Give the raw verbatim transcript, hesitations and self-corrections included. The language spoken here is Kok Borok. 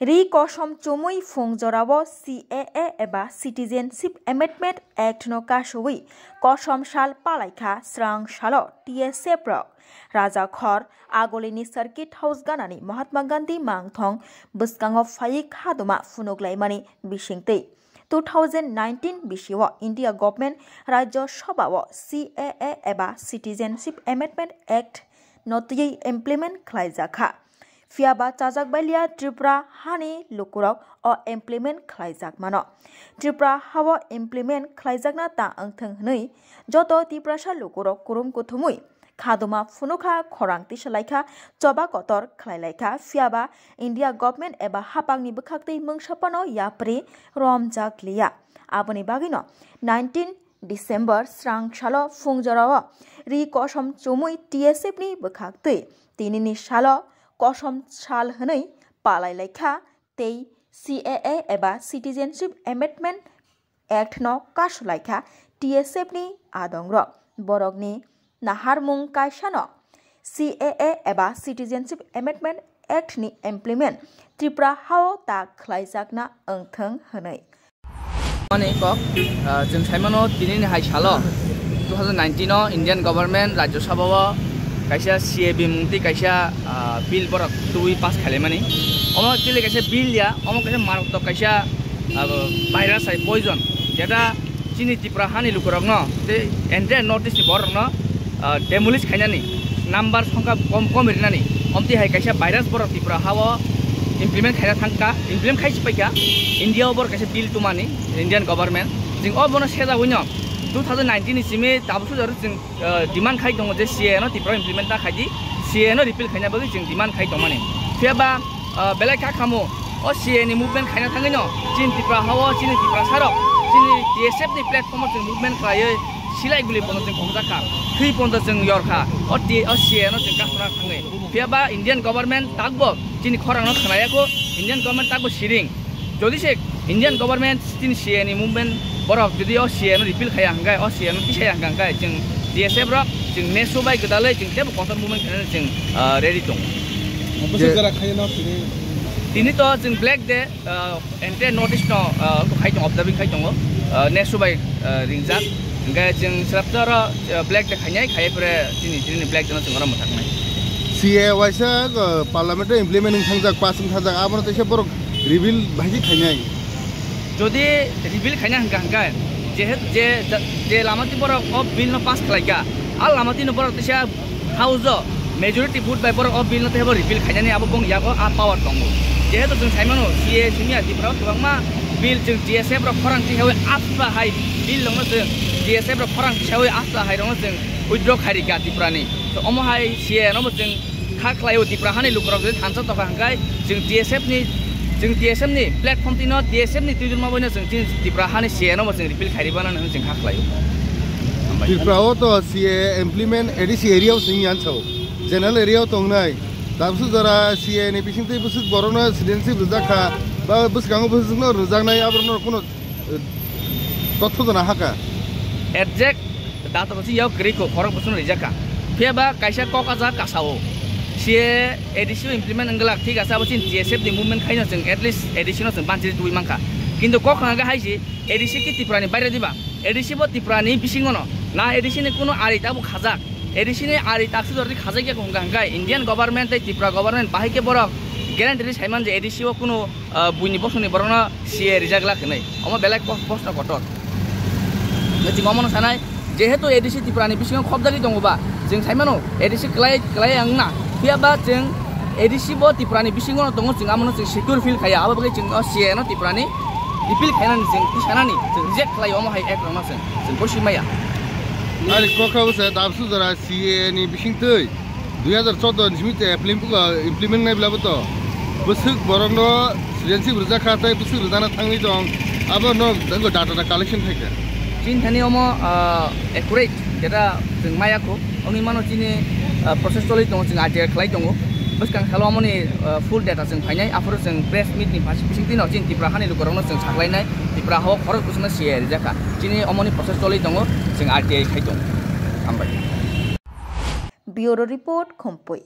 Ri kosom chumui phung jorao C A A eba Citizenship Amendment Act no kasui kosom sal palaikha srang salo T S F rok. Rajakhor Agolini Circuit House ganani Mahatma Gandhi mangthong bwskango phaiwi khaduma phunuklaimani bisingtwi. Two thousand nineteen bisio India government Rajya Sabhao C A A eba Citizenship Amendment Act no twiwi implement khlaijakha. Phiyaba chajak baliya Tripura hani lukurok o implement khlaijak mano. Tripura hao implement khlaijakna ta wngthwng hwnwi joto Tiprasa lukurok kurum kuthumwi khaduma phunukha, khorang tisalaikha, choba kotor khlailaikha. Phiyaba India government eba hapangni bwkhaktwi mungsa phano yapri romjak liya. Aboni bagwino nineteen December srang salo phung jorao ri kosom chumui T S F ni bwkhaktwi tinini salo kosom sal hwnwi palailaikha tei C A A eba Citizenship Amendment Act no kasulaikha T S F ni adongrok. Borokni naharmung kaisano C A A eba Citizenship Amendment Act ni implement Tripura hao ta khlaijakna wngthwng hwnwi. Ani kok, ah, chwng saimano tinini hai salo two thousand nineteen o Indian government Rajya Sabha o kaisa C A A bimung tei kaisa, ah, bill borok twi pass khailaimani. Omo actually kaisa bill ya, omo kaisa maratwk kaisa, ah, virus hai poison, jeta chini Tripura hani lukurokno tei entire North East ni borokno, ah, demolish khainani, number songkha kom kom rinani, omtwi hai kaisa virus borok Tripura hao implement khaina thangkha, implement khai sipaikha, India o borok kaisa bill tumani, Indian government. Chwng o bono sejagwino two thousand nineteen ni simi tabuk sujaro chwng, ah, demand khai tongo je C A A no Tripura implement ta khaidi, C A A no repeal khaina bagwi chwng demand khai tongmani. Phiyaba, ah, belai kha khamu o C A A ni movement khaina thangwino chini Tripura hao chini Tiprasarok chini T S F ni platform o chwng movement khlaiwi silai guli pono chwng khokjakha, thwi pono chwng yorkha, o T-, o C A A no chwng kasuna thangwi. Phiyaba Indian government takbo chini khorangno khwnayakho, Indian government takbo siring. Jodi se Indian government chini C A A ni movement borok jodi o C A A no repeal khaya hwnkhe, o C A A no tisaya hwnkha hwnkhe chwng T S F rok chwng nesu bai gwdalwi chwng teibo kotor movement khainani chwng, ah, ready tongo. Bwswk Je- jora khaino tini? Tini to chwng Black Day, ah, entire North East no, ah, khai tongo, observing khai tongo, ah, nesu bai, ah, ringjak. Hwnkhe chwng swrapsa oro, ah, Black Day khainai, khaiya pore chini, chini Black Day no chwng oro mwthaknai. C A A waisa, ah, parliament o implement wng thangjak, pass wng thangjak, abono teisa borok repeal bai khe khainai. Jodi repeal khaina hwnkha hwnkhe, jehet-, je, je, je lama twi borok o bill no pass khlaikha, a lama twi no borok teisa House o majority vote bai borok o bill no teibo repeal khainani abo bong yago a power tongo. Jehetu chwng saimano C A A simi a Tripura o kwbangma bill chwng T S F rok khorang tisawi asla hai bill rokno chwng T S F rok khorang tisawi asla hai rokno chwng withdraw khairika Tripura ni. So omo hai C A A no bo chwng kha khlaio Tripura hani lukurok jodi thansa tokha hwnkhe chwng T S F ni, chwng T S F ni platform twi no T S F ni twi dwrma boino chwng chini Tripura hani C A A no bo chwng repeal khairi bana hwnwi chwng kha khlaio. Hambai. Tripura o to C A A implement A D C area o sing yan sao. General area o tongnai. Tabsu jora C A A ni bising twi bwswk borok no citizenship rwjak kha. Ba bwskango bwswk no rwjaknai aborok no kuno, eh, totho jana haka. Exact data to si yao kwrwi kho, khorok bwswk no rijak kha. Phiya ba kaisa kok ajak kasao. C A A A D C o implement wng glak, thik ase, abo chini T S F ni movement khaino chwng at least A D C no chwng banchiri tubui mankha. Kintu kok khna khe hai si, A D C ki Tripura ni baire diba? A D C bo Tripura ni bisingo no. Na A D C ni kuno ari tabuk khajak. A D C ni ari takswk jordi khajak ya kho hwnkha hwnkhe Indian government tei Tripura government bahai khe borok guarantee ri saiman je A D C o kuno, ah, buini bosongni borokno C A A rijak glak hinwi. Omo belai kos-, kosno kotor. Chwng omono sanai, jehetu A D C Tripura ni bisingo khobjagwi tongo ba, chwng saimano A D C klai, klai wngna. Phiya ba chwng A D C bo Tripura ni bisingo no tongo, chwng amono chwng secure feel khaiya. Abo bagwi chwng o C A A no Tripura ni repeal khainani chwng tisanani, chwng reject khlai omo hai act rokno chwng, chwng bosi maya. Ari kokha bwsa dabsu jora C A A ni bisingtwi dui hazar choudo ni simi te implement, implement nai bwlabo to bwswk borokno citizenship rwjak kha tei bwswk rwjakna thangwi tong, abo no data da collection khai kha. Chini thani omo, ah, accurate data chwng maya kho, wngwi mano chini, ah, process choli tongo, chwng R T I khlai tongo. Bwskang salo omoni, ah, full data chwng phainai, aphuru chwng press meet ni bisingtwi no chini Tripura hani lukurokno chwng saklainai, Tripura hao khorok bwswkno C A A rijak kha. Chini omoni process choli tongo, chwng R T I khai tongo. Hambai. Bureau Report, Khumpui.